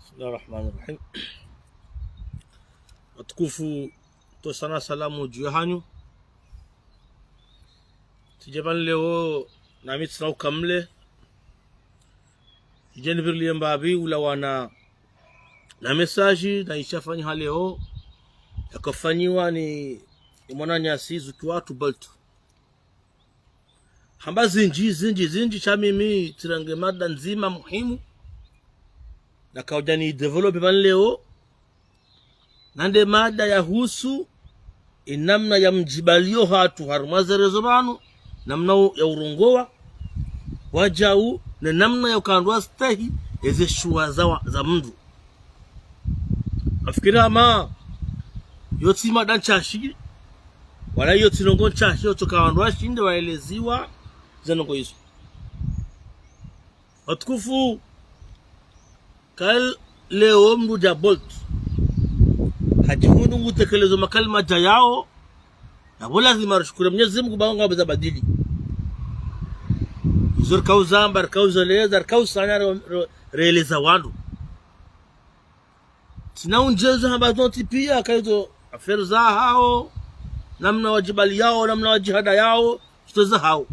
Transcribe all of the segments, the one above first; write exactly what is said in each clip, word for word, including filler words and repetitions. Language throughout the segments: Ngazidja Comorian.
بسم الله الرحمن الرحيم. Watukufu, ntsohusana salamu dju yahanyu. Tsidja pvanu leo nami tsina ukamle. Tsidja nipvirilie mbapvi ulawana na message na ishafanyiha leo, yakafanyiwa ni mwananyasi zuki watru Bolt. Hamba zindji, zindji, zindji, sha mimi tsirenge mada ndzima muhimu. Nakaudja ni développer pvanu leo. Na nde mada yahusu, inamna ya mdjibaliyo hatru harumwa ze réseaux pvanu, namna u-, ya urongowa, wadjau, ne namna ya ukandwa stehi, eze shuwa za wa-, za mndru. Nafikiri hama, yo tsi mada ntsashi, wala yo tsi ndrongoo ntsashi, yo tsoka wandru washinde waeleziwa, ze ndrongoo izo. Watukufu, kal leo mndru dja Bolt hadjihundru ngutekelezo makalima dja yao, na pvo lazima rishukuru Mwenyezi Mungu ba ngapvo za badili. Izo rikauzamba, rikauzeleza, rikausanya, re-, re-, reeleza wandru. Tsina undjeza hamba zontsi pia, kaizo affaire zahao, namna wadjibaliyao, namna wadjihadayao, zito zahao.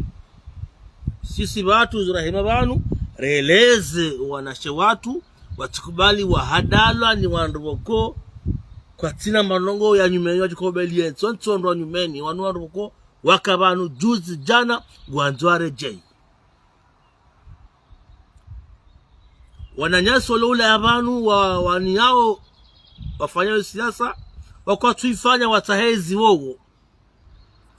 Sisi pvatru, zirahima pvanu, reeleze wanashe watru, watsikubali wahadalwa ni wandru pvoko, kwatsina manongo ya nyumeni, wadjikobeliye ntsontso ndo nyumeni, wanu wandru pvoko, waka pvanu juzi djana, ngwandzo waredjeyi. Wananyasi walo ula ya pvanu wa, waniyao wafanya siasa, wakwatsuifanya watsahe ezi wowo.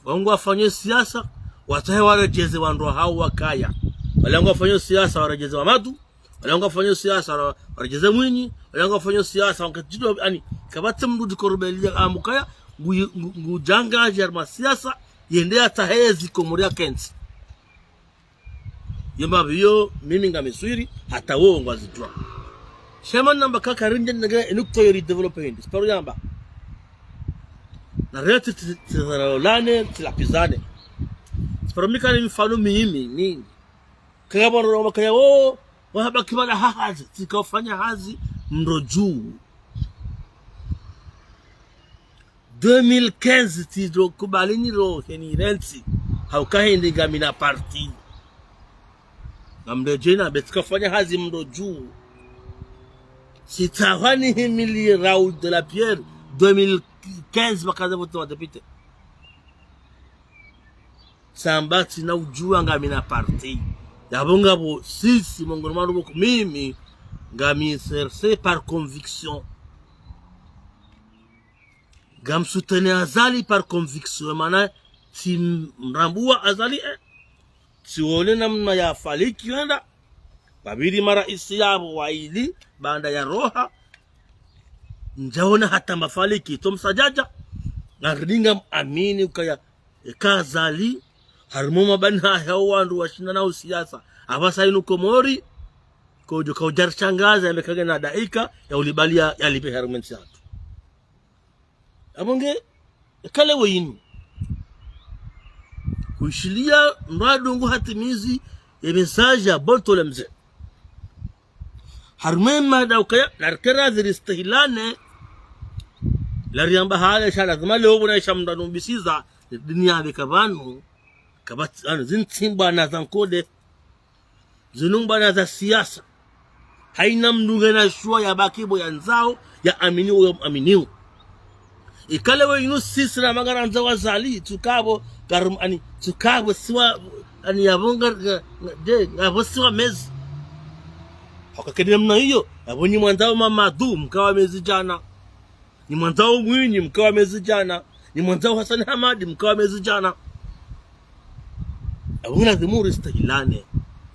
Wangu wafanya siasa, watsahe waredjeze wandru wahao wakaya. Wale wangu wafanya siasa, waredjeze Mamadu. Wale wangu wafanya siasa, wa-, waredjeze Mwinyi. Wale wangu wafanya siasa, wangu tsidjo, ani, kapvatsi mndru djikorobeliya amukaya, ngu-, ngu-, ngudjanga djarma siasa, yende yatsahe ezi Komori yakentsi. Yo mbapvi yo, mimi ngamiswiri, hata wo ngwazidjuwa. Sha mana namba kaka rindje nenge enukta yo ri développer hindri. Tsiparo yamba. Na reti tsi-, tsizarolane, tsilapvizane. Tsiparo mika ni mifano mimi, mingi. Kaka pvanu roma kaya wo, wahaba kibala ha hazi, tsika ufanya hazi, mndro dju. Deux mille quinze tsidjo kubali ni rohe ni rentsi. Hauka hindri ngamina parti. Ngamdjo djena be tsika ufanya hazi mndro dju. Tsitsahwa ni himili Raoul de la Pierre deux mille quinze pvakaza vote wa député. Tsamba tsina udjuwa ngamina parti. Yapvo ngapvo sisi mongoni mwa ndrupvo ku mimi ngami exercer par conviction. Ngam soutenir Azali par conviction, mana tsimrambua Azali, eh. Tsiwone namna ya faliki wenda. Pvapviri maraisi yapvo waili, baanda ya roha. Ndjaona hata mba faliki, tso msadjadja. Ngaridinga amini ukaya, eka Azali, harumwa mabani hahe wandru washinda na usiasa. Apvasa inu Komori, kodjo kaudjarishangaza yambe kage na daika, ya ulibaliya, ya libe harumwa ntsi yatru. Apvo nge, ekale we inu. Kuishiliya mradu ngu hatimizi ye message ya Bolt le mze. Harumwa mada ukaya, narikera ziri stehilane, lariamba hale sha lazima leo pvuna isha mradu mbisiza, dini ya beka pvanu, kapvatsi, ano, zintsi mbwana za nkode, zinu mbwana za siasa. Haina mndru ngena shuwa ya baki bo ya ndzao, ya amini uyo aminiu. Ikale we inu sisi na manga randza wa Azali, tsukapvo, karum, ani, tsukapvo siwa, ani, yapvo nga, nga, nga, de, yapvo siwa mezi. Hauka kedi namna iyo, yapvo nyi mwandzao Mamadu, mkawa mezi djana. Nyi mwandzao Mwinyi, mkawa mezi djana. Nyi mwandzao Hassan Hamadi, mkawa mezi djana. Apvo ngilazimu ristahilane.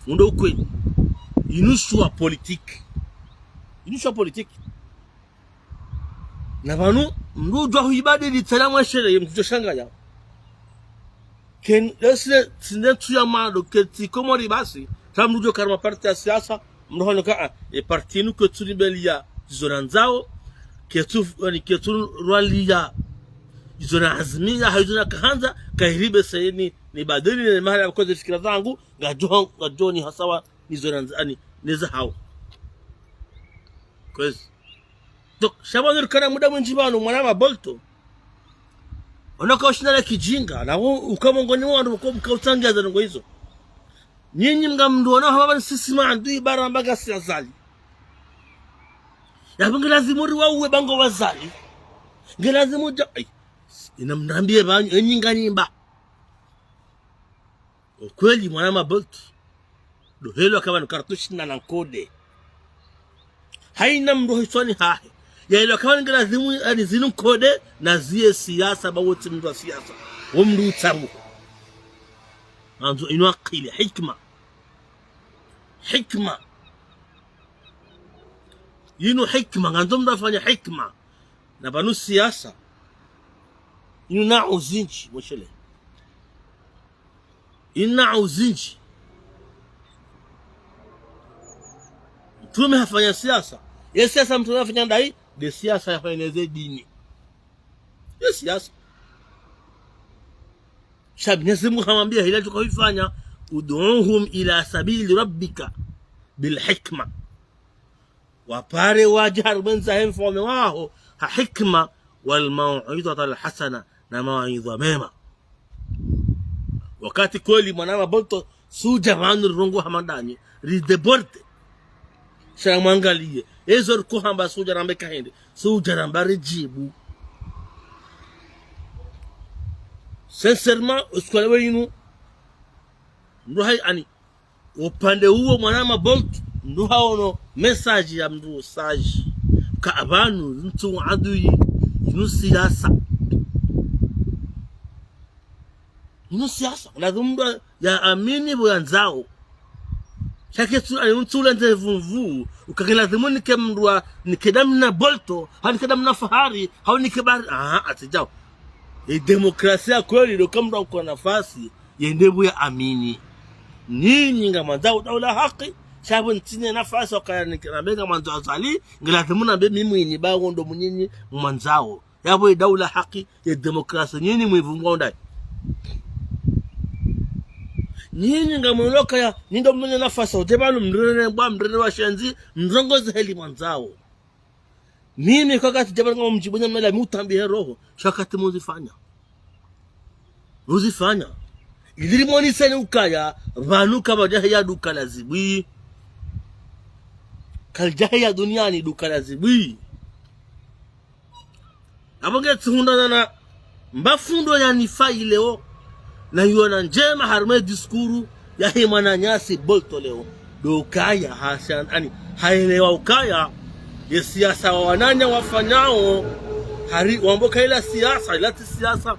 Ndo ukweli. Inu shuwa politique. Inu shuwa politique. Na pvanu, mndru udjuwa huibadili tsena mweshele, ye mndru udjo shangaya. Ken, lesile, tsinde tsu ya mado, ketsi Komori basi, ta mndru udjo karama parti ya siasa, mndru hano ka, ah, e parti inu ketsu libeliya, izo nandzao, ketsu, yani, ketsu rwaliya, izo na azimiya, ha izo nakahandza, kahiribe sayini, nibadili, ne mahala ya koze fikira zangu, ngadjo, ngadjo ni hasawa, nizo nandza, ani, neza hao. Kwezi. Donc, sha pvanu rikana muda mwindji pvanu, mwana ma Bolto. Ono ka ushinda na kijinga, na u-, uka mongoni mwa wandru ko mka utsangia za ndrongo izo. Nyinyi mnga mndru ono hama pvanu sisi ma andu ibara mbaga si Azali. Yapvo nge lazimu riwauwe ba ngo wa Azali. Nge lazimu dja, ai. Ina mnambie pvanu, enyi nganyi mba. Ukweli mwana ma Bolto. Ndo helewa ka pvanu kartushi na na nkode. Haina mndru hiswani hahe. Yahelewa ka pvanu nge lazimu ani zinu nkode na ziye siasa ba wo tsi mndru wa siasa. Wo mndru utsabu. Andzo inu akili, hikima. Hikima. Yinu hikima, ngandzo mndru afanye hikima. Na pvanu siasa. Inu na uzindji, mshele. Inu na uzindji. Mtrume hafanya siasa. Ye siasa Mtrume hafanya ndahi, nde siasa ya fanya ze dini. Ye siasa. Sha Mwenyezi Mungu hamwambia hila tuka huifanya, ادعهم إلى سبيل ربك بالحكمة. Wapare wadje harumwa ndzia he mfaume waho ha hikima, والموعظة الحسنة, na mawaidha mema. Wakati kweli mwana ma Bolto, sudja pvanu rirongoa hama ndanyi, ridébordé. Sha mwangaliye, ezo riko hamba sudja rambe kahende, sudja ramba ridjibu. Sincèrement, usiku wa leo inu, mndru hayi ani, upande uwo mwana ma Bolto, mndru haono message ya mndru sage. Ka pvanu, ntsu adui, inu siasa. Inu siasa, lazimu mndru ya amini pvo yandzao. Sha ke tsu, ani ntsu ule ndze vumvu, uka nge lazimu nike mndru wa, nike damna Bolto, hau nike damna Fahari, hau nike bari, ah, atsidjao. E demokrasia kweli, ndo ka mndru wa kwa nafasi, yende pvo ya amini. Nyinyi ngamwandzao daula haki, sha pvo ntsina nafasi wakaya nike, nambe ngamwandzo Azali, nge lazimu nambe mi mwinyi ba wo ndo mnyinyi mwandzao. Yapvo ye daula haki, ye demokrasia, nyinyi mwivungwa undayi. Nyinyi ngamwonao kaya, nyi ndo mna nafasi, ute pvanu mrere bwa, mrere washenzi, mrongoze heli mwandzao. Mimi kwa kati djaba ngamdjibu nyamela, mi utambi he roho, sha kati muzifanya. Muzifanya. Ili rimwoneseni ukaya, pvanu kapvadja heya duka la zibwi. Kalidja heya duniani duka la zibwi. Apvo nge tsihundrana na mba fundo ya nifa ileo, na yona ndjema harumwa discours yahe mwananyasi Bolto leo. Ndo ukaya hasha, ani, haelewa ukaya, ye siasa wa wananya wafanyao, hari, wambo ka ila siasa, ila tsi siasa,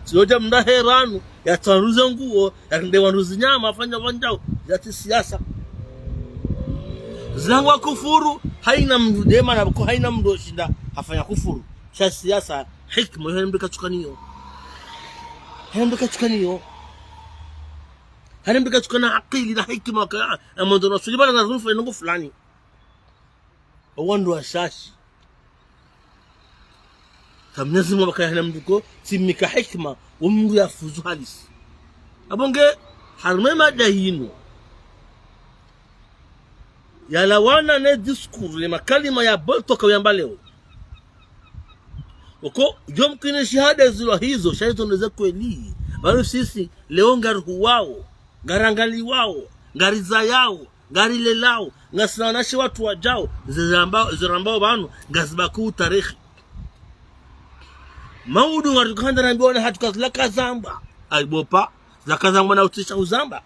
tsi yodja mndru ahe pvanu, yatsanuze nguo, yarende wandru zinyama, afanya fanyao, ila tsi siasa. Zila ngwa kufuru, haina mndru dema na ko haina mndru oshinda, hafanya kufuru. Sha siasa, hikima, haina mndru katsukaniyo. Haina mndru katsukaniyo. Haina mndru katsukana akili na hikima ka, amwandzo na suliba na zunfa inungu fulani. Owandru washashi. Ka Mwenyezi Mungu hamba kaya haina mndru ko, tsimnika hikima, wo mndru yafuzu halisi. Apvo nge, harumwa mada yinu. Yalawana ne discours, ne makalima ya Bolto ka uyamba leo. Oko, yomkini shahada zilo hizo, sha hizo ndo ze kweli. Pvanu sisi, leo ngarihuwao, ngarangaliwao, ngarizayao, ngarilelao, ngasina wanashe watru wadjao, ziramba-, zirambao pvanu, ngazibaki utarehi. Maudu ngari kuhanda rambiwa na hatru kazila kazamba. Ayi bo pa, zila kazamba na utsisha uzamba.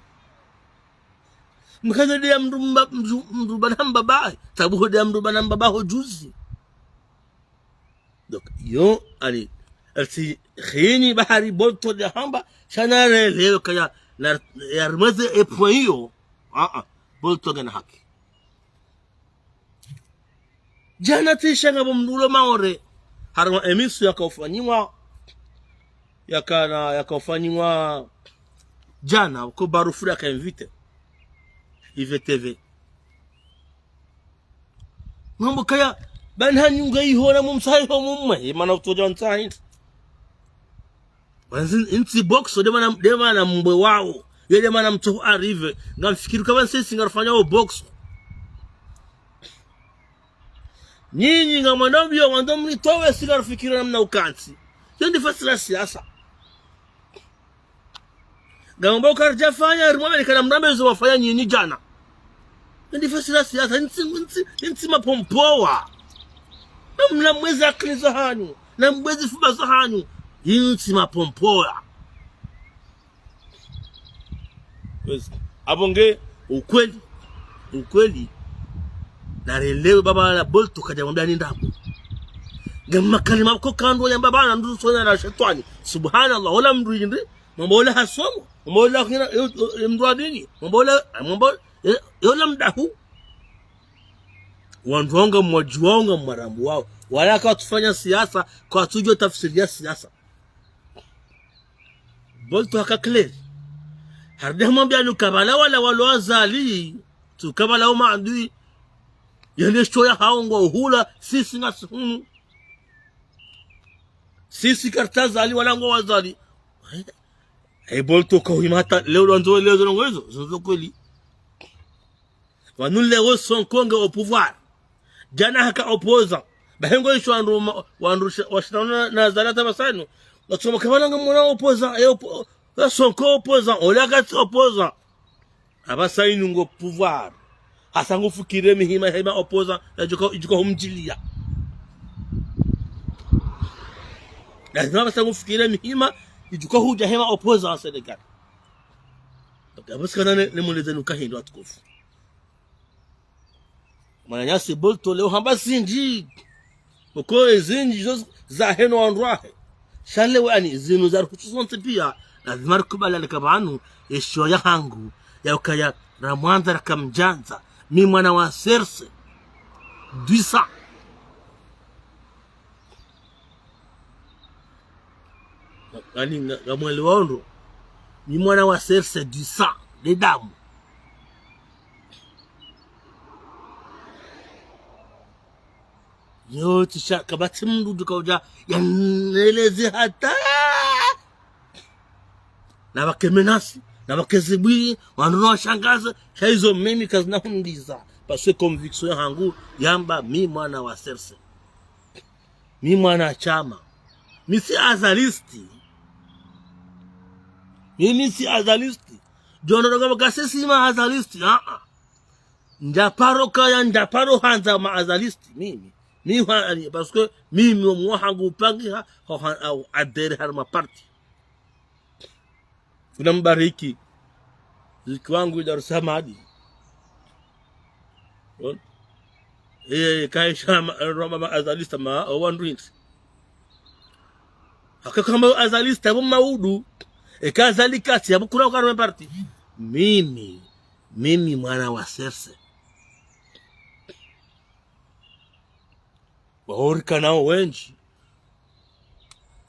Mkazo de ya mndru mba-, mndru, mndru bana mbabahe, tabu ho de ya mndru bana mbabaho juzi. Donc, yo, ani, ati, khini bahari Bolto de hamba, sha na relewe kaya, na, ya rimweze e point iyo, ah, ah, Bolto ngena haki. Djana tsi sha ngapvo mndru ulo Maore, harumwa émission yaka ufanyiwa, yaka na, yaka ufanyiwa djana, ko Barufura ka invité. I V T V. Mambo kaya, bani hanyu nge iho na mumtsaha iho mumwe, imana utsodja ntsaha hindri. Wanzi, ntsi boxe, de mana, de mana mbwe wao. Ye de mana mtsoho arrivé. Ngamfikiri ka wansi si ngarifanyao boxe. Nyinyi ngamwandao mbiyo wandru mnitowe sila rufikiri namna ukantsi. Yo ndi fasiri ya siasa. Ngamwambao karidjafanya, rimwambe nikana mrambe zo wafanya nyinyi djana. Yo ndi fasiri ya siasa, ntsi, ntsi, ntsi mapompowa. Na mna mwezi akili zahanyu, na mwezi fuba zahanyu, ntsi mapompowa. Kwezi. Apvo nge ukweli, ukweli. Narelewe baba la Bolto kadja mwambia ni ndrabo. Nge makalima ko kandro ya baba na ndru sonya na shetwani. Subhanallah, ola mdru yindri, mwamba ola hasomo, mwamba ola kina, e, e, mdru wa dini, mwamba ola, mwamba, e, e, ola mdahu. Wandru wao ngamwadjuwao ngamwarambuwao. Wala katsufanya siasa, katsudjuwa tafsiri ya siasa. Bolto haka clair. Harudi hamwambia nuka bala wala walo Azali. Tsuka bala wo maadui. Yende shitso ya hawo ngo hula, sisi ngasi hunu. Sisi kartsi Azali wala ngo Azali. Eh, Bolto kahwima hata leo lwandzo leo zo ndrongo izo, zo zo kweli. Wanu leo Sonko nge au pouvoir. Djana haka opposant. Bahengo isho wandru ma-, wandru sha-, washindana na Azali hata pvasanu. Watsoma kabala ngamwona opposant, e oppo-, e Sonko opposant, ola katsi opposant. Apvasa inu ngo pouvoir. Hasa ngufikiri mihima hema opposant, yadjuka, yadjuka humdjilia. Lazima apvasa ngufikiri mihima, yadjuka hudja hema opposant Senegal. Apvasa kana ne, ne mweleze nuka hindru watukufu. Mwananyasi Bolto leo hamba zindji. Uko ezindji zo zaheno wandru wahe. Sha leo ani zinu za ruhusu zontsi pia. Lazima rikubali alika pvanu, esho ya hangu, ya ukaya ramwandza rakamdjandza. Mi mwana wa Serse. Dwisa. Ani nga, ngamwelewa ondro. Mi mwana wa Serse dwisa. De damu. Yo, tsi sha, kapvatsi mndru djuka udja, yaneleze hata. Na pvake menace, na pvake zibwi, wandru na washangaze, sha izo mimi kazina hundiza. Parce que conviction ya hangu, yamba mi mwana wa Serse. Mi mwana shama. Mi tsi Azaliste. Mi, mi tsi Azaliste. Djo ndrongo pvo ka sisi ma Azaliste, ah, ah. Ndja paro kaya, ndja paro handza ma Azaliste, mimi. Mi hwa-, parce que mimi omwa hangu upangiha, ho ha-, au adhérer harumwa parti. Kuna Mbariki. Ziki wangu Dar es Salaam hadi. Bon. Eh, kaisha ma, roma ma Azaliste ma, o wandrings. Haka kamba Azaliste, abo maudu. Eka Azali katsi, abo kuna ukarumwa parti. Mimi. Mimi mwana wa Serse. Wahorika nao wendji.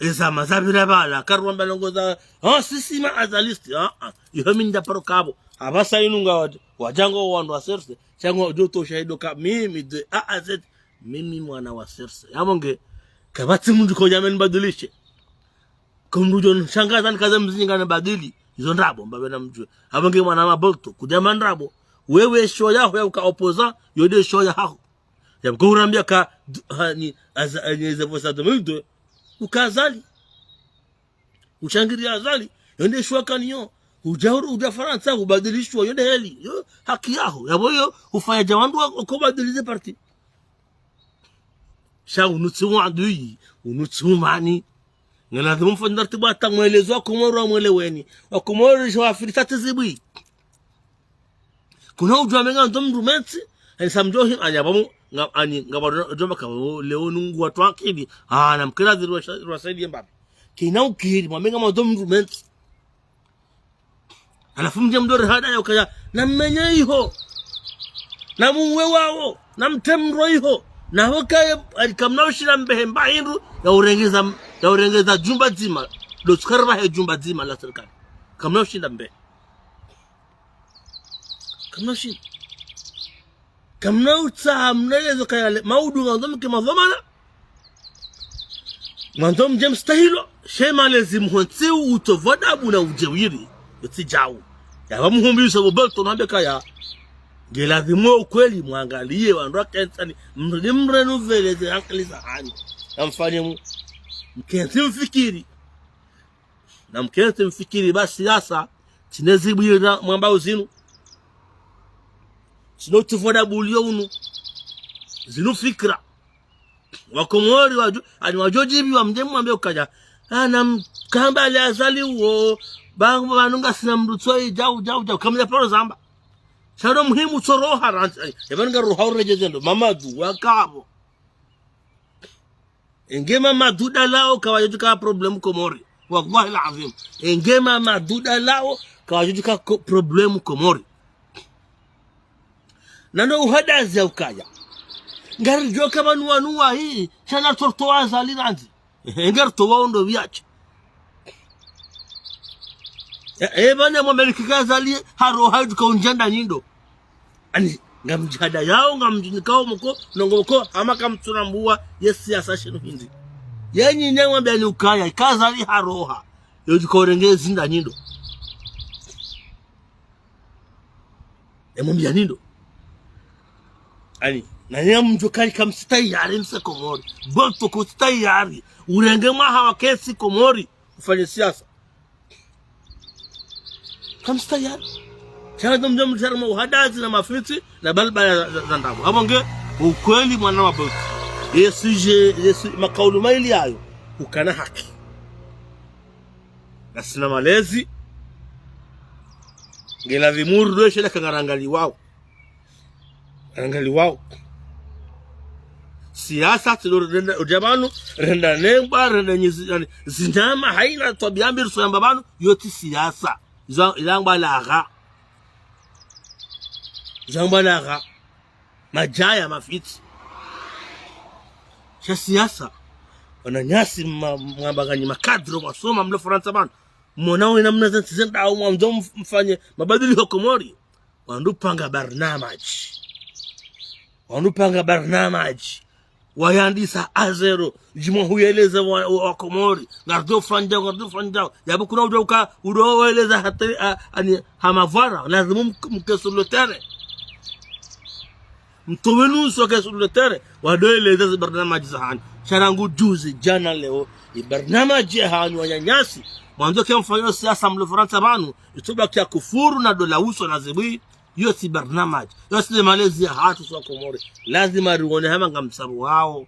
Ezama zapvira pvala, karuwamba ndrongo za, ah, sisi ma Azaliste, ah, ah. Iho mi ndja paro kapvo. Apvasa inu nga wa-, wadja ngo wandru wa Serse, sha ngo djo to shahidi ka mimi de A à Z, mimi mwana wa Serse. Yapvo nge, kapvatsi mndru kodja meni badilishe. Ko mndru djo nishangaza nikaze mzinga nibadili. Izo ndrabo, mbapve na mdjuwe. Apvo nge mwana ma Bolto, kudjamba ndrabo. Wewe esho yaho ya uka opposant, yo de esho ya haho. Yapvo ko urambia ka, du-, ha, ni, Aza-, ni, ze vosa de mil deux, uka Azali. Ushangiri Azali, yo nde esho ya kaniyo. Udja huru, udja Farantsa, ubadili esho, yo nde heli. Yo, haki yaho. Yapvo yo, ufanya dja wandru wa, uko badili ze parti. Sha unu tsi wadui, unu tsi umani. Nge lazimu mfanye taratibu hata mwelezo wa Komoro wamweleweni. Wa Komoro sha wafiri tati zibwi. Kuna udjuwa menga ndo mndru mentsi, ani samdjohi, ani apvamu, nga, ani, nga bado djomba ka leo nungu wandru akili. Ah, na mkira ziri wa sha-, wa saidi ya mbapvi. Kina ukiri, mwamenga mwa ndo mndru mentsi. Halafu mdje mdore hada ya ukaya, na mmenye iho. Na muwe wawo. Na mtemro iho. Na hokaye, ali kamna ushinda mbehe mba hindru, ya urengeza, ya urengeza djumba dzima. Ndo tsukaraba he djumba dzima la serikali. Kamna ushinda mbehe. Kamna ushinda. Kamna utsaha mnelezo kayale, maudu ngandzo mke madhwamana. Ngandzo mdje mstahilo, she malezi mhontsi utovu wa adabu na udjewiri, yotsi djau. Yapva muhumbi yusa bo Bolto nambe kaya. Nge lazimu ukweli mwangaliye wandru wakentsi, ani, mrudi mrenouvele ze ankili zahanyu. Na mfanye mu-, mkentsi mfikiri. Na mkentsi mfikiri ba siasa, tsi ne zibwira mwambao zinu. Tsi no utuvoda bulio unu. Zinu fikira. Wakomori wadjo, ani wadjo djibiwa mdje mwambe ukaya. Ana mkamba ale Azali uwo, ba, ba nunga sina mdru tsoyi, djau, djau, djau, kamdja paro zamba. Sha ndo muhimu tso roha rantsi, eba nunga roha uredjeze ndo, Mamadu, wakapvo. Enge Mamadu dalao kawadjo ka problème Komori. Wallahi al-azim. Enge Mamadu dalao kawadjo ka ko-, problème Komori. Na ndo uhadazi ya ukaya. Ngaridjo ka pvanu wanu wahi, sha na torto wa Azali randzi. Enge ritowa ondo pviatsi. E, e, pvane mwameliki ka Azali, haro haidjuka undjanda nyindo. Ani, ngamdjihadayao, ngamdjinikao moko, nongo moko, hama kamtsuna mbuwa, ye siasa shinu hindri. Ye nyinyi mwambe ani ukaya, ka Azali haroha. Yodjuka urenge zinda nyindo. E mwambiani ndo. Ani, na nyinyi mdjo kali kamtsi tayari mse Komori. Boto kutsi tayari. Urenge mwaha wakentsi Komori. Ufanye siasa. Kamtsi tayari. Sha ndo mdjo mtera ma uhadazi na mafitsi na balbala za, za, za ndrabo. Apvo nge, ukweli mwana wa Boto. Ye sujet, ye su-, makaulu mayili yayo. Ukana haki. Ngasina malezi. Nge lazimu rudweshe la kangarangaliwao. Rangaliwao. Siasa, tsi ndo renda, udja pvanu, renda nengwa, renda nyizi, yani, zindama, haina twabia mbi riso yamba pvanu, yo tsi siasa. Izo, ilangwa lagha. Zangwa lagha. Madjaya mafitsi. Sha siasa. Wananyasi ma-, mwamba nganyi makadre mwasoma mlo Farantsa pvanu. Mwona wena mna zantsi zendao mwandzo mf-, mfanye mabadiliho Komori. Wandru panga barnamaji. Wandru panga barnamaji. Wayandisa à zéro. Djimwa huyeleza wa, wa, wa Komori. Ngardo fandjao, ngardo fandjao. Yapvo kuna udjo uka, udjo weleza hata, a, ani, hamavwara. Lazimu mk-, mke sur le terrain. Mtowe nusu wake sur le terrain. Wadjo eleza zi barnamaji zahanyu. Sha rangu juzi, djana, leo. I barnamaji yahanyu wananyasi. Mwandzo ke mfanyo siasa mlo Farantsa pvanu. Itsobakia kufuru na dola uso na zibwi. Yo tsi barnamaji. Yo tsi le malezi yahatru swa Komori. Lazima riwone hama ngamsabuwao.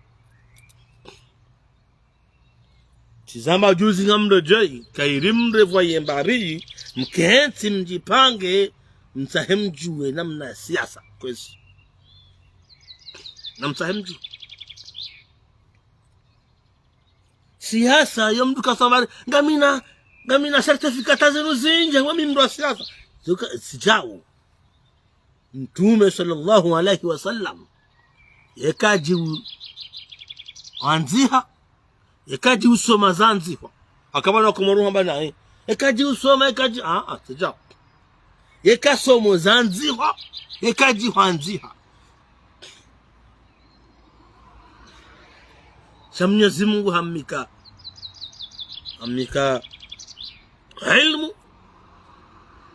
Tsi zamba juzi ngamdjo djei, kayiri mrevwa yembari, mkentsi mdjipange, mtsahe mdjuwe namna siasa, kwezi. Na mtsahe mdjuwe. Siasa, yo mdru kasambari, ngamina, ngamina certificat zinu zindji, ngami mdru wa siasa. Zuka, sidjau. Mtrume swallallahu alayhi wa sallam. Yeka dji u-, wandziha. Yeka dji usoma zandzihwa. Akaba na kumoru hamba naye. Yeka dji usoma, yeka dji, ah, ah, tsidja. Yeka somo zandzihwa. Yeka dji hwandziha. Sha Mnyezi Mungu hamnika. Hamnika ilmu.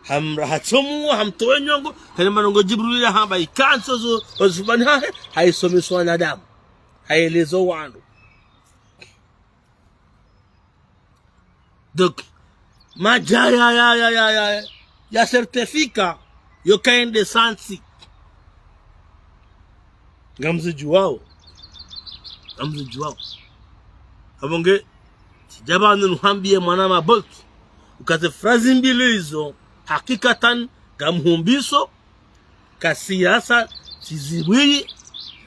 Hamra hatsomu, hamtowe nyongo. Kale manongo Jibril yahamba ikantsi zo, ozifubani hahe, haisomesa wanadamu. Haeleza wandru. Donc, madjaya ya, ya, ya, ya, ya certificat, yo kayende sansi. Ngamzidjuwao. Ngamzidjuwao. Apvo nge, tsidja pvanu nuhambiye mwana ma Bolt. Ukaze frazi mbili izo, hakikatan, ngamhumbiso, ka siasa tsi zibwi,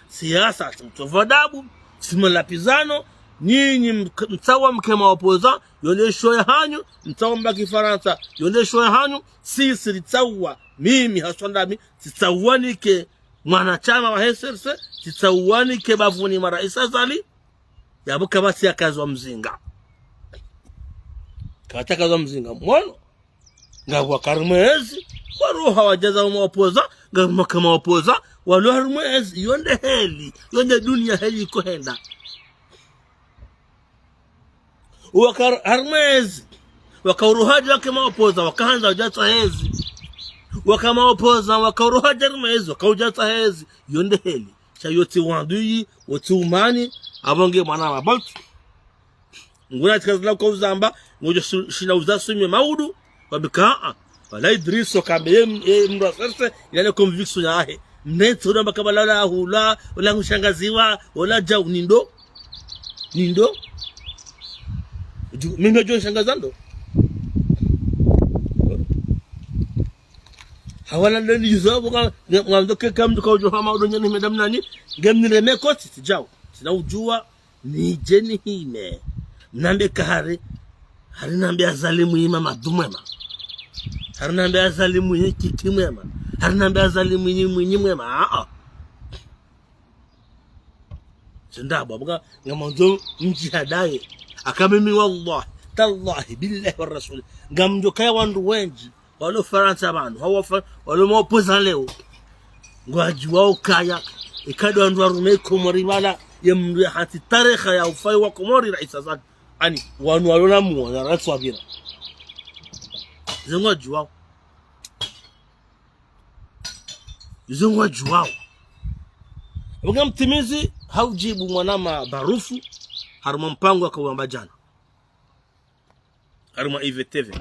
siasa tsi mtsovu adabu, tsi malapvizano, nyinyi mk-, mtsawa mke ma opposant, yo nde sho yahanyu, mtsawa mbaki Farantsa, yo nde sho yahanyu, sisi ritsawa, mimi haswa ndami, tsitsawa nike mwanashama wa H C R C, tsitsawa nike bavuni mwa Raisi Azali, yapvo kapvatsi yakazwa mzinga. Kapvatsi yakazwa mzinga, mwono? Ngapvo waka harimwa ezi, waroha wadjaza hama opposant, ngapvo waka ma opposant, walo harimwa ezi, yo nde heli, yo nde dunia heli ikohenda. Waka harimwa ezi, waka uroha dja wake ma opposant, wakahandza wadjatsa ezi. Waka ma opposants, waka uroha Jermezi, waka udja tsa hezi, yo nde heli. Sha yo tsi wandru yi, wo tsi umani, apvo nge mwana wa Bolt. Nguna tsi kazi la uka uzamba, ngodjo su-, shinda uza sume maudu, wabika, a. Wala Idriso kambe ye m-, ye mdru wa serse, ila ne conviction yahe. Mnetso udamba kabla la hula, ula ngushangaziwa, ula djau nindo. Nindo. Ju-, mimi djo nishangaza ndo. Hawala ndo ni juzo, buka, nge-, ngamdo ke kam duka udjo hama udo nyani madame nani, nge mnireme koti, tsi djau. Tsina udjuwa, nidje nihime. Mnambe ka hari, hari nambe Azali Mwinyi mama du mwema. Hari nambe Azali Mwinyi kiki mwema. Hari nambe Azali Mwinyi Mwinyi mwema. A, a. Tsi ndrabo, buka, ngamandzo mdjihadaye. Aka mimi wallahi, tallahi, billahi wa rasul. Ngamdjo kaya wandru wendji. Walo Farantsa pvanu, hawa fa-, walo ma opposants leo. Ngwadjuwao kaya, ikado wandru warume Komori pvala, ye mdru ya hantsi tarehi ya ufayi wa Komori raisi Azali. Ani, wanu walo na muwa, na rantsi wapvira. Izo ngwadjuwao. Izo ngwadjuwao. Buka Mtimizi, haudjibu mwanama Barufu, harumwa mpango aka uwamba djana. Harumwa I V T V.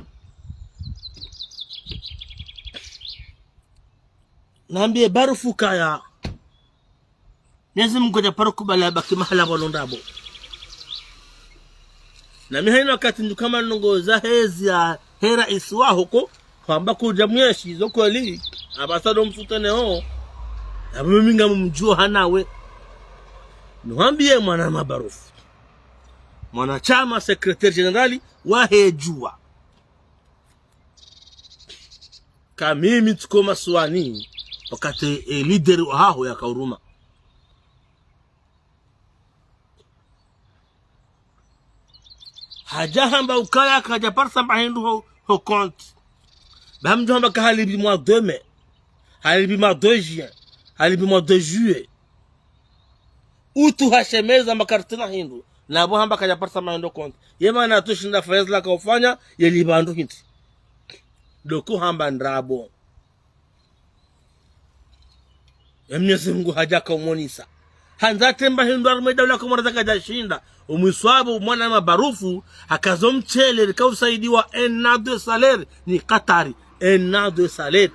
Nambiye Barufu kaya. Mwenyezi Mungu kadja paro kubali abaki mahala pvalo ndrabo. Na mi hayina wakati nduka ma ndrongoo za hezi ya he raisi waho ko, hamba kudja mweshi, zo kweli, apvasa ndo msutene ho. Apvo mimi ngamumdjuo hanawe. Nuhambiye mwanama Barufu. Mwanashama secrétaire général wahe djuwa. Ka mimi tsiko masuwani, wakati, e, leader wahaho yaka uruma. Hadja hamba ukaya kadja parisa mba hindru ho, ho compte. Ba mdjo hamba ka halipvi mwa deux mai. Halipvi mwa deux juin. Halipvi mwa deux juillet. Utu hashemeza mba karitsina hindru. Na pvo hamba kadja parisa mba hindru ho compte. Ye mana tu shinda fayezi la ka ufanya, ye lipva ndru hindri. Ndo ku hamba ndrabo. Ye Mwenyezi Mungu hadja ka umonesa. Handza tsi mba hindru harumwa daula Komori za kadja shinda. Umwiswa pvo mwanama Barufu, hakazo mshele, lika usaidiwa un an de salaire, ni Katari. Un an de salaire.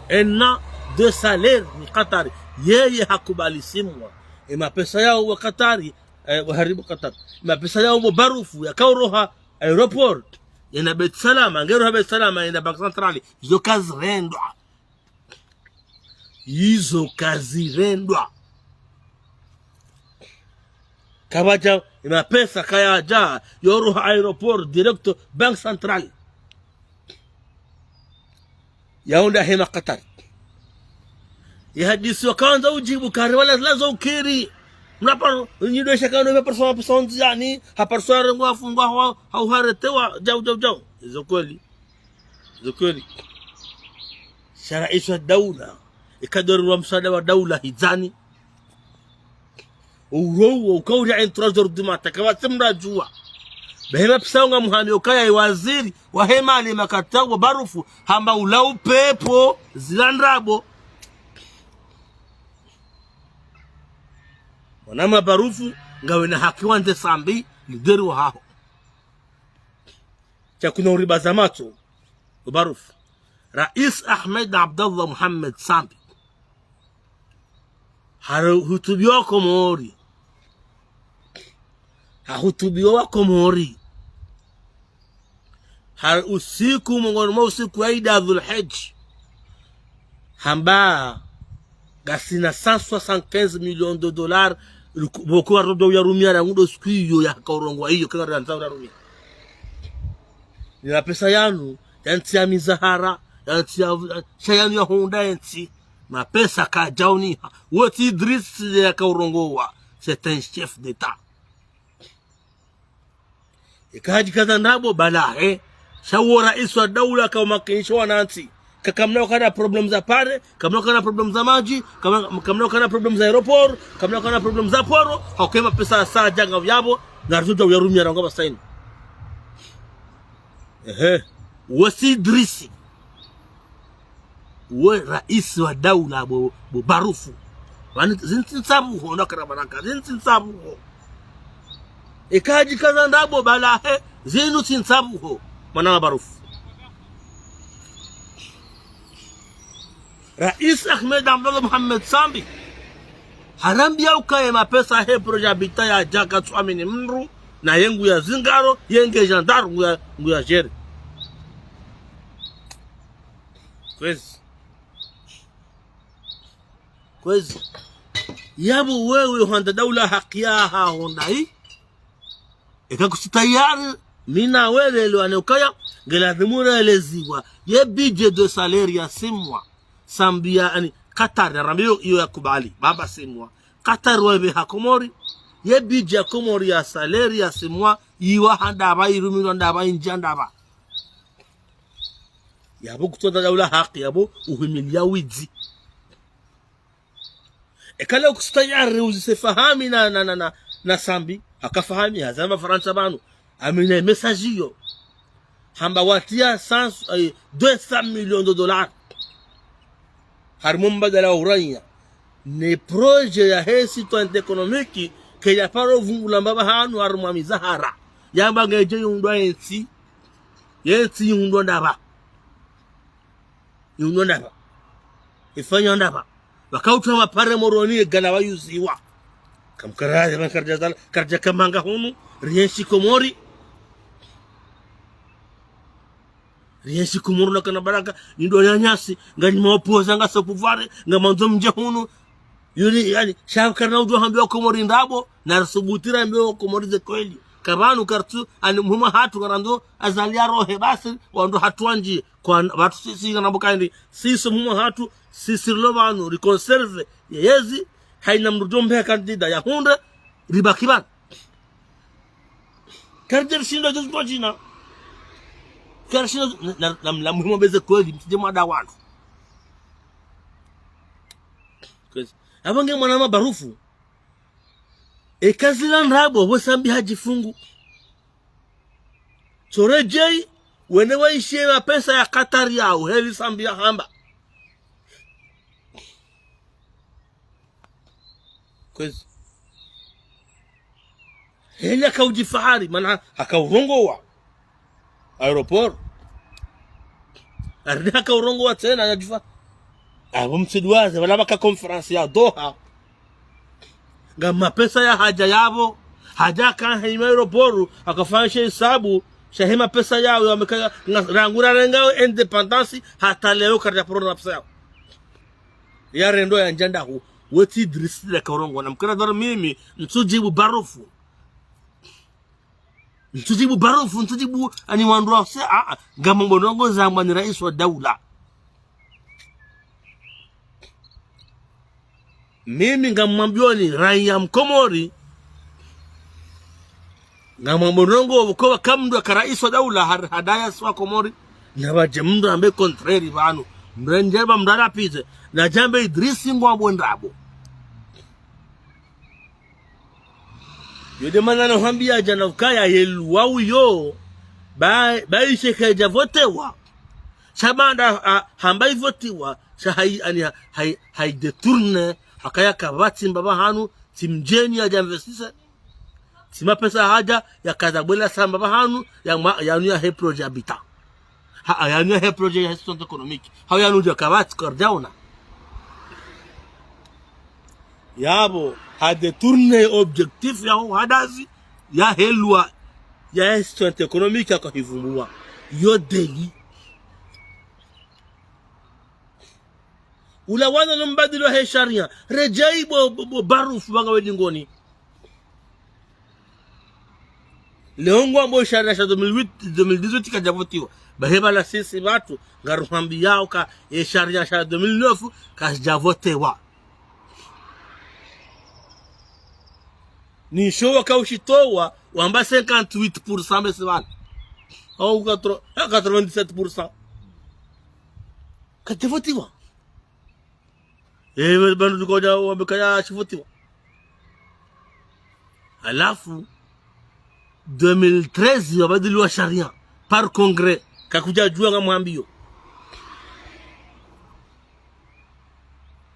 Un an de salaire, ni Katari. Yeye hakubali simwa. E mapesa yao wa Katari, e, wa haribu Katari. E mapesa yao wa Barufu, yaka uroha, aéroport, yenda Beit Salam, nge roha Beit Salam, yenda Banque Centrale, izo kazirendwa. Izo kazirendwa. Kapvadja, e mapesa kayadja, yo roha aéroport, direct Banque Centrale. Yaunda hema Katari. Ye hadisi wakandza udjibu kari wala zila zo ukiri. Mnaparo, nyido shakano pe parisa mapesa ondziani, ha parisa rengwa afungwa hau, hau haretewa, djau, djau, djau. Izo kweli. Izo kweli. Sha raisi wa daula. Ikado rirwa msaada wa daula hidzani. Uro uwo, uka uri à trois heures du matin, kapvatsi mdru adjuwa. Be hema pvisa unga muhami ukaya ye waziri, wa hema ale makata wa Barufu, hamba ula upepvo, zila ndrabo. Mwanama Barufu, ngawe na haki wandze Sambi, leader wahaho. Sha kuna uribaza matso, o Barufu. Raisi Ahmed Abdallah Mohamed Sambi. Hahutubiwa Komori. Hahutubiwa wa Komori. Ha usiku, mongoni mwa usiku wa Ida Dhul Hijja. Hamba ngasina cent soixante-quinze millions de dollars, luku-, pvoko warodo ya rumia rangu ndo siku iyo yaka urongowa iyo, kanga randza urarumia. Ni mapesa yanu, yantsi ya mizahara, yantsi ya, sha yanu ya hunda yantsi. Mapesa kadjauniha. Wo tsi Idriss yaka urongowa. C'est un chef d'État. Ika hadjikaza ndrabo bala, eh. Sha wo raisi wa daula ka umakinisha wanantsi. Ka kamna ukana problème za pare, kamna ukana problème za madji, kamna, kamna ukana problème za aéroport, kamna ukana problème za poro, hauka ye mapesa sa djanga uyapvo, na rizodja uyarumia rangu pvasa inu. Ehe. Wo tsi Idrisi. Wo raisi wa daula bo, bo Barufu. Wani, zinu tsi ntsabuho, ndo karabanaka, zinu tsi ntsabuho. Eka hadjikaza ndrabo balahe, zinu tsi ntsabuho. Mwana wa Barufu. Raisi Ahmed Abdallah Mohamed Sambi. Harambiya ukaya mapesa he projet Habitat yadja katsuamini mndru, na ye ngu ya zingaro, ye nge gendarme ngu ya, ngu ya gérer. Kwezi. Kwezi. Yapvo wewe hwandza daula haki yaho ndahi. Eka kutsi tayari, mi nawe relewane ukaya, nge lazimu releziwa, ye budget de salaire ya six mois. Sambi ya, ani, Qatar, ya rambiyo iyo ya kubali, baba six mois. Qatar wa ibe ha Komori, ye budget ya Komori ya salaire ya six mois, iwa ha ndapva, irumilwa ndapva, indjia ndapva. Yapvo kutsuwandza daula haki, yapvo uhimiliya widzi. Eka leo kutsi tayari uzise Fahami na, na, na, na, na Sambi, haka Fahami, hazamba Farantsa pvanu, amina message iyo. Hamba watriya cent, eh, deux cents millions de dollars. Harimwa mbadala wa urania. Ne projet ya he site économique, ke ya paro vungula mbapvi hanu harimwa mizahara. Yamba ngedjo yihundrwa yentsi, yentsi yihundrwa ndapva. Yihundrwa ndapva. Ifanywa ndapva. Waka utrwa mapare Moroni ye gala wayuziwa. Kamkaraze, karadja zala, karadja kamanga hunu, rienshi Komori. Rienshi Komori na kana baraka, nyi ndo nyanyasi, nganyi maopoza ngasi pouvoir, ngamandzo mdje hunu. Yuli, yani, sha karina udjo hambiwa Komori ndrabo, na risubutu rambiwa Komori ze kweli. Kapvanu kartsu, ani muhima hatru karandro, Azali ya rohe basi, wandru hatru wandji, kwa wandru sisi kana mbuka indi, sisi muhima hatru, sisi rilo pvanu, riconserve, ye yezi, hayina mndru djombe candidat ya hundre, ribaki pvanu. Karidja rishindo djozi kwa djina. Karishindo na, na, na, na muhimu mbeze kweli, mtsidje mwada wandru. Kwezi. Apvo nge mwana mabarufu. Eka zila ndrabo, wo Sambi hadjifungu. Tsoredjei, wende waishiye mapesa ya Qatar yao, heli Sambi ya hamba. Kwezi. Heli haka udjifahari, mana haka urongowa aéroport. Arudi haka urongowa tsena, yadjifa. Apvo mtsidjuwaze, pvala pvaka conférence ya Doha. Nga mapesa ya hadja yapvo, hadja haka hima aéroport, haka fanyisha hisabu, sha hima pesa yao, yameka, nga, rangu rarenga indépendance, hata leo karidja paro na pesa yao. Ya rendo ya ndjanda hu, wetsi Idrisi la karongowa, na mkana dhara mimi, ntsudjibu barufu. Ntsudjibu barufu, ntsudjibu ani wandru wa se, a, a, ngamwambo ndrongoo zambwa ni raisi wa daula. Mimi ngamwambiyoni raiya mkomori, ngamwambo ndrongoo pvoko pvaka mndru aka raisi wa daula har-, hadaya si wa Komori, na pvadje mndru ambe contraire pvanu. Mndru ndjeba mndru arapvize, na djambe Idrisi ngwambo ndrabo. Yo nde mana nahwambiya djana ukaya ye loi uyo, ba, ba ishe kaidja votewa. Sha baanda, a, hamba ivotiwa, sha hayi, ani, hayi, hayi détourné, hakaya kapvatsi mbapvi hanu, tsi mdjeni yadja investise. Tsi mapesa hadja, yakaza bwela sa mbapvi hanu, ya ma, yanu ya he projet Habitat. Ha, yanu ya he projet ya he centre économique. Hau yanu dja kapvatsi kardjaona. Yapvo, ha détourné objectif yaho hadazi, ya he loi, ya he centre économique yaka hivumbuwa. Yo délit. Ula wana no mbadili wa he sharia. Redjei bo, bo, bo barufu pvanga we dingoni. Leo ngwambo sharia sha deux mille huit, deux mille dix-huit kadja votiwa. Bahe pvala sisi pvatru, ngaruhwambiyao ka, ye sharia sha deux mille neuf, kashidja votewa. Nisho waka ushitowa, wamba cinquante-huit pour cent mbesi pvanu. Au quatre, eh, quatre-vingt-dix-sept pour cent. Kadja votiwa. Eh, pvanu djuko dja wambe kaya shivotiwa. Halafu, deux mille treize, wabadili wa sharia, par congrès. Kakudjadjuwa ngamwambiyo.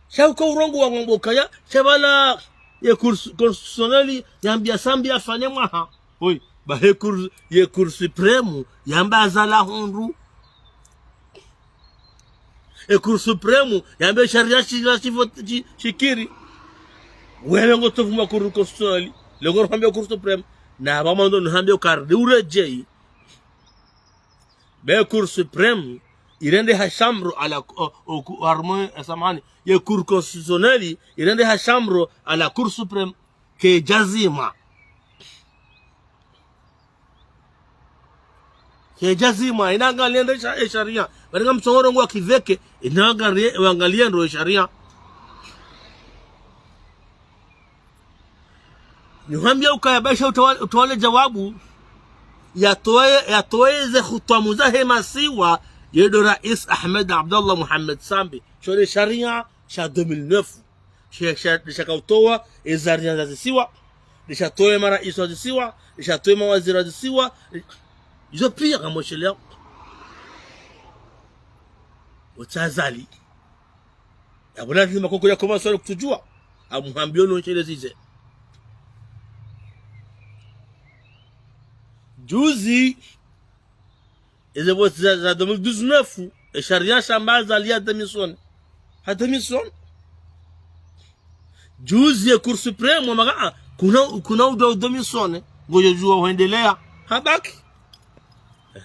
Sha uka urongowa ngwambo kaya, sha pvala ye Cour constitutionnelle yambiya Sambi afanye mwaha. Oyi, ba he Cour, ye Cour suprême yamba Azali ahundru. E Cour suprême yambe sharia shila shivo-, shi-, shikiri. Wewe ngotsovu mwa Cour constitutionnelle, leo ngohambia Cour suprême. Na pvamwando nihambia ukari uredjeyi. Be Cour suprême irende ha chambre à la, o, o, o, harumwa, eh, samahani, ye Cour constitutionnelle irende ha chambre à la Cour suprême. Kedjazimwa. Kedjazimwa, inangaliye ndro sha-, e sharia. Bari ngamtsongo rongowa kiveke, inangaliye, wangaliye ndro e sharia. Nihambia ukaya baisha utawale, utawale djawabu, yatowe, yatowe ze khutwamu zahe masiwa, ye ndo Rais Ahmed Abdallah Mohamed Sambi. Sho le sharia sha deux mille neuf. Sha, sha, ndesha kautowa e zaria za zisiwa. Ndesha towa e maraisi wa zisiwa. Ndesha towa e mawaziri wa zisiwa. Izo piya kamweshelea. Otsi Azali. Yapvo lazima koko ya koma swali kutsudjuwa. Amuhambio no nshele zize. Juzi, eze vote za, za deux mille dix-neuf, e sharia shamba Azali ya démissionner. Ha démissionner. Juzi ye Cour suprême wamba, ah, kuna, kuna udjo démissionner. Ngodjo djuwa hwendelea. Habaki.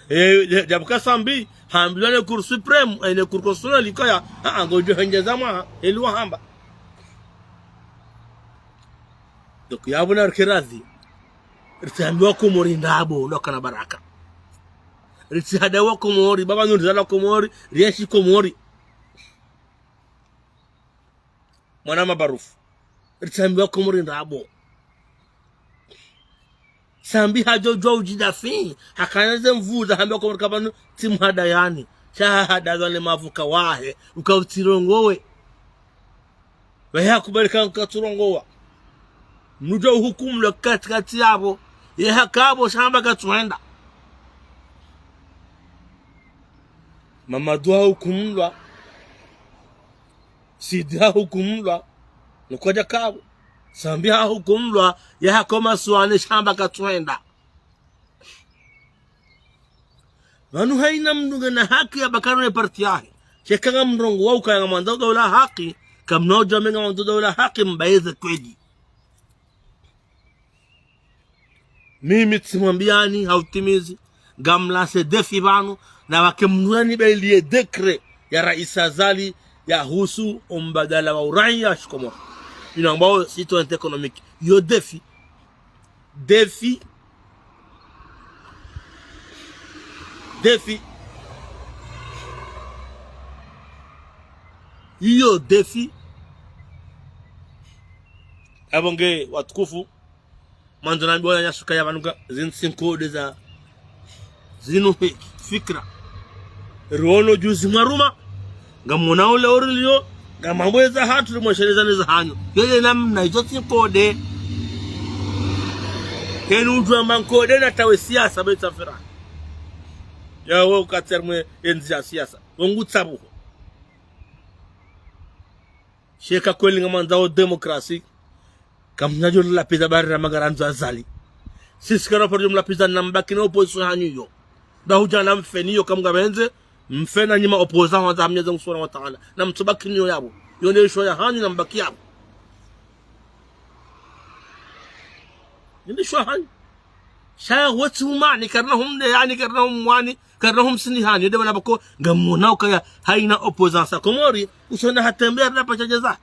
Eh, dja-, djabuka Sambi, hambilwa ne Cour suprême, eh, ne Cour constitutionnelle kaya, ah, ah, ngodjo hendjeza mwaha, heli wahamba. Donc, yapvo narike radhi. Ritsambiwa Komori ndrabo, ndo kana baraka. Ritsihada wa Komori, baba nuri zala Komori, rienshi Komori. Mwana mabarufu. Ritsambiwa Komori ndrabo. Sambi hadjo djuwa udjidafi, hakana ze nvu za hamba Komori kapvanu tsi mhada yani. Sha hahada zale mavuka wahe, uka utsirongowe. Wahe hakubali ka-, katsurongowa. Mdru djuwa uhukumulwa katikati yapvo. Ye haka apvo shamba katsuhenda. Mamadu hahukumulwa. Sidi hahukumulwa. Nukwadja kapvo. Sambi hahukumulwa. Ye hakoma suwane shamba katsuhenda. Pvanu hayina mndru ngena haki ya bakana ne parti yahe. Sha eka ngamrongowa ukaya ngamwandzo daula haki, kamna udjo wamba ngamwandzo daula haki mbaye ze kweli. Mimi tsimwambiyani ha utimizi, ngamlance défi pvanu, na wake mndru nani be liye décret ya Rais Azali yahusu ombadala wa uraiya shikomori. Inu ambao citoyenneté économique. Yo défi. Défi. Défi. Iyo défi. Apvo nge watukufu. Mwandzo nambiwa na nyasuka ya pvanu ka zinu tsi nkode za zinu heki, fikira. Riono juzi mwaruma, ngamwona ule oriliyo, ngamwambweza hatru rimwesheleza ne za hanyu. Yo ye namna izo tsi nkode. Kenu udjuwa amba nkode na tawe siasa be tsafira. Ya wo katser mwe enzi ya siasa. Wo ngutsabuho. Sha eka kweli ngamwandzo démocratie. Kamnadjo lapviza bari ra magarandzo Azali. Sisi kara paro mlapviza na mbaki na opposition hanyu yo. Nda hudja na mfeni yo kamngapvendze, mfena nyima opposant wa Mwenyezi Mungu Subhanahu wa Ta'ala. Na mtsubaki nyo yapvo. Yo nde isho ya hanyu na mbaki yapvo. Yo nde isho ya hanyu. Sha wetsi umani, karina humne yani, karina humwani, karina humsini hani. Yo nde mana pvoko, ngamwona ukaya, hayina opposant sa Komori, usona hatembe arina pacha djeza.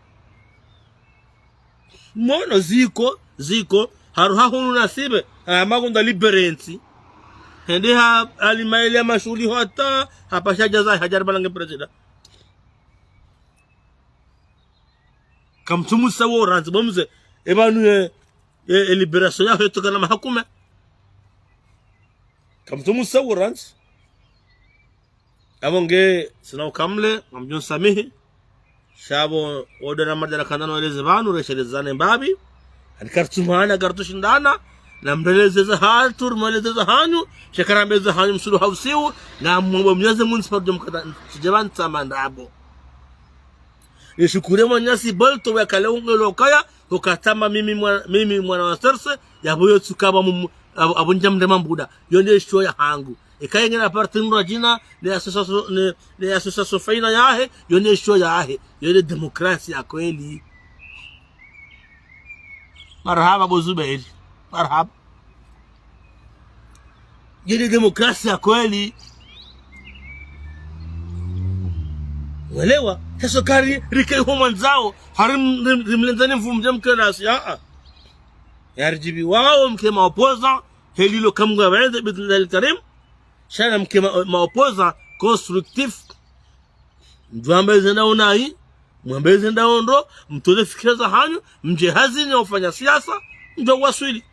Mwono ziko, ziko, haruha hunu nasibe, haya magunda libéré ntsi. Hende ha, halimaele ya mashuhuli hata, hapasha djeza, hadjari balange président. Kamtsumu sa wo randzi, bo mze, e pvanu ye, ye, e libération yaho yetokana mahakume. Kamtsumu sa wo randzi. Apvo nge, tsina ukamle, ngamdjo nsamihi. Sha apvo, wo ndo na madala kandano eleze pvanu, reshelezane mbapvi. Ani karitsumana, karitsushindana. Na mrelezeza hatru, mrelezeza hanyu, shekara mbeza hanyu msulu hausiu, na mwomba Mnyezi Mungu siparo mkata, shijaba ntsama ndrabo. Nishukuru mwananyasi Bolto wa kale ungelo kaya, ukatama mimi mwa-, mimi mwana wa Serse, ya boyo tsukaba mu-, abu, abu ndja mrema mbuda. Yo nde sho ya hangu. Eka yengena parti ndro jina, ne association, ne, ne association faina yahe, yo nde sho yahe. Yo nde demokrasi ya kweli. Marahaba, bo Zubeiri. Marahaba. Yo nde demokrasi ya kweli. Welewa? Sha sho kari, rike ho mwandzao. Harim, rim, rimlenzani mvu mdje mke nasi, a, a. Yarijibi wao mke maopposant, helilo kamgwa bende, bidhnillahil karim. Sha na mke ma-, maopposant, constructif. Mdjo amba ize nda unayi, mwambe ize nda ondro, mtole fikira za hanyu, mdje hazini ya ufanya siasa, mdjo waswili.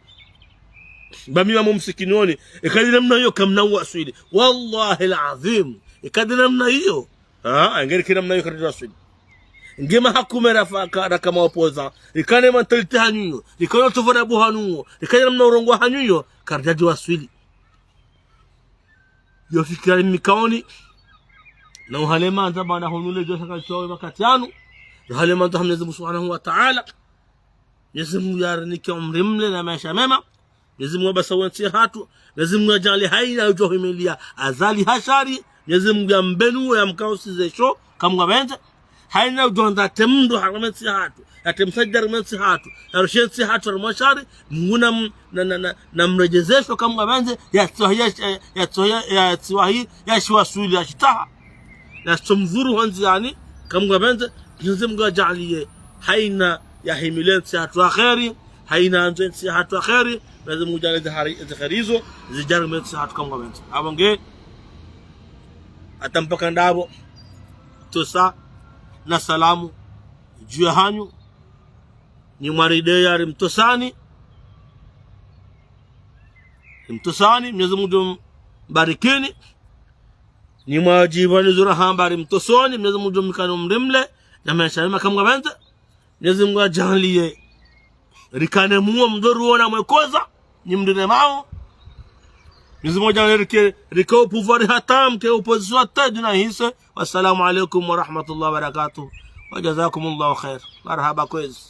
Ba mi wa mumsikinioni, eka ndi namna iyo kamna waswili. Wallahi al-azim, eka ndi namna iyo. Ah, ngeri kina namna iyo karidjo waswili. Ngema hakume rafa ka-, raka maopposant, rikane mentalité hanyu iyo, rikane utovu na buhanu iyo, rikane namna urongoa hanyu iyo, karidjo waswili. Yo fikira mikaoni. Na uhale mandza bana honule jo shaka chowe wakati yanu. Uhale mandza ha Mnyezi Mungu Subhanahu wa Ta'ala. Mnyezi Mungu yarinike umri mle na maesha mema. Mnyezi Mungu abasa wentsi hatru. Mnyezi Mungu ajali haina ujo himilia Azali ha shari. Mnyezi Mungu yambenuwe yamkausize sho kamgwa bende. Haina udjo ndza temndro harumwa entsi hatru, ya temsajida harumwa entsi hatru, ya rushe entsi hatru harumwa shari, Mungu na m-, na, na, na, na mrejezesho kamgwa bende, ya tsiwahi, ya, ya, ya tsiwahi, ya tsiwahi, ya shiwaswili, ya shitaha. Ya tsomvuru ho ndziani, kamgwa bende, Mnyezi Mungu ajaliye. Haina ya himile entsi hatru ya kheri, haina andzo entsi hatru ya kheri, Mnyezi Mungu ajaliye ze hari-, ze kheri izo, zidje harumwa entsi hatru kamgwa bende. Abo nge, hata mpaka ndabo. Mtosa na salamu dju ya hanyu. Nyi mwaride ya rimtosani. Rimtosani, Mnyezi Mungu mbarikini. Nyi mwajibu ni zura hamba rimtosoni, Mnyezi Mungu mkane umri mle, na maesha mema kamgwa bende. Mnyezi Mungu ajaliye. Rikane muo mdru ruona mwekoza, nyi mdru ne mao. Mnyezi Mungu ajaliye rike, rike o pouvoir hata mke opposition hata djuna hise. Wassalamu alaikum wa rahmatullahi wa barakatuh. Wa jazakumullahu khair. Marahaba kwezi.